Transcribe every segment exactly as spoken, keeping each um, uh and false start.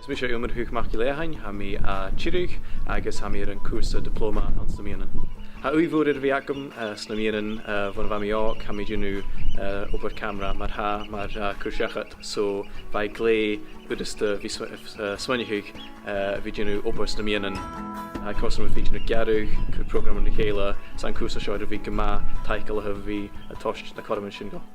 Is mise Eòghann Mac Giolla Eachainn, tha mi à Tiriodh agus tha mi air an cùrsa diploma anns na meadhanan. Tha ùidh mhòr air a bhith agam, eh, sna meadhanan, eh, bhon a bha mi òg, tha mi a' dèanamh, eh, obair camara mar-thà, mar, eh, cur-seachad. So, bha e glè fhurasta a bhith sm-, eh, smaoineachadh, eh, a bhith a' dèanamh obair sna meadhanan. Tha e a' cosg orm a bhith a' dèanamh gearradh, cur prògraman ri chèile, 's tha an cùrsa seo air a bhith gu math taiceil a thaobh a bhith a' toirt na cothroman sin dhomh.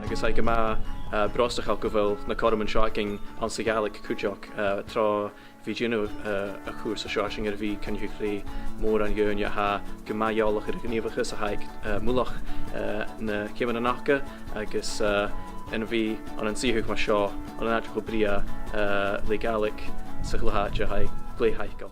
Agus tha e gu math, eh, brosnachail gu bheil na cothroman seo againn anns a' Ghàidhlig cuideachd, eh, tro bhith a' dèanamh, eh, a' chùrsa seo, tha sinn air a bhith a' coinneachadh ri mòran dhaoine a tha gu math eòlach air a' ghnìomhachas a th' aig, eh, mullach, eh, na ceumannan aca, agus, eh, a bhith ann an suidheachadh mar seo, ann an àite cho brèagha, eh, le Gàidhlig sa chladh àite, tha e glè thaiceil.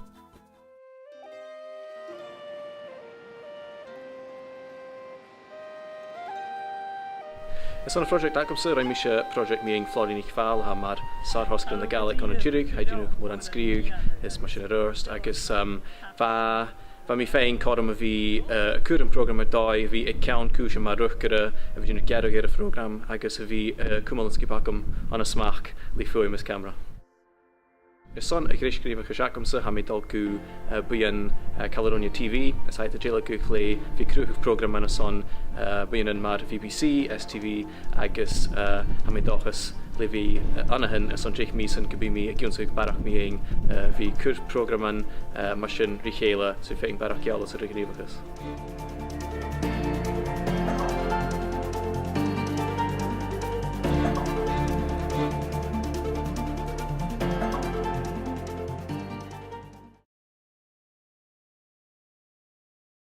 Airson a' phròiseact agamsa, rinn mise pròiseact mu dheidhinn Flòraidh NicPhàil, a tha mar sàr-thosgaire na Gàidhlig ann an Tiriodh, tha i a' dèanamh mòran sgrìobhadh is mar sin air adhart, agus, um, bha, bha mi fhèin cothrom a bhith, uh, a' cur am prògram air dòigh, a bhith aig ceann cùisean mar riochdaire, a bhith a' dèanamh gearradh air a' phrògram, agus a bhith, uh, a' cumail an sgioba agam ann an smachd le fuaim is camara. Airson a' ghreis ghnìomhachais agamsa, tha mi a' dol gu, eh, buidheann, eh, Caledonia T V, is tha iad a' dèiligeadh le bhith a' cruthachadh prògraman airson, eh, buidhnean mar B B C, S T V, agus, eh, tha mi an dòchas le bhith, eh, ann a shin airson deich mìosan gum bi mi ag ionnsachadh barrachd mu dheidhinn, eh, bhith a' cur prògraman, eh, mar sin ri chèile, 's a' faighinn barrachd eòlais air a' ghnìomhachas.